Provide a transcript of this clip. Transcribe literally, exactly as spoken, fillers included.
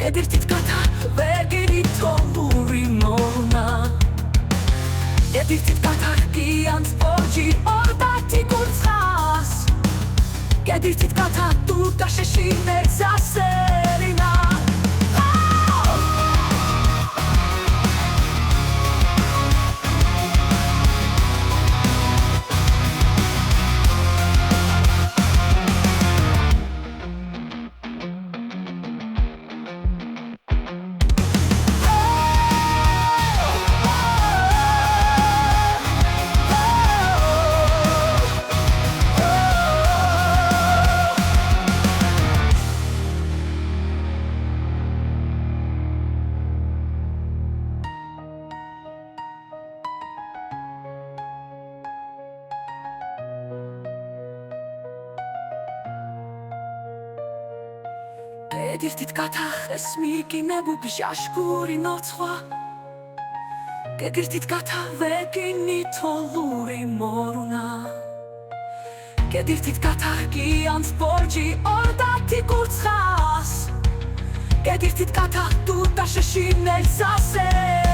კედირთით გათა ვეგინი თოლური მოუნა. კედირთით გათა გიანთ ბორჯი ორ და თიკ ურცხას. კედირთით გათა დუდა შეშინე გზას ელინა. კედირთით გათა ხეს მიკინებუ ბჟაშ გური ნოცხვა. კედირთით გათა ვეგინი თოლური მოუნა. კედირთით გათა გიანთ ბორჯი ორ და თიკ ურცხას. კედირთით გათა დუდა შეშინე გზას ე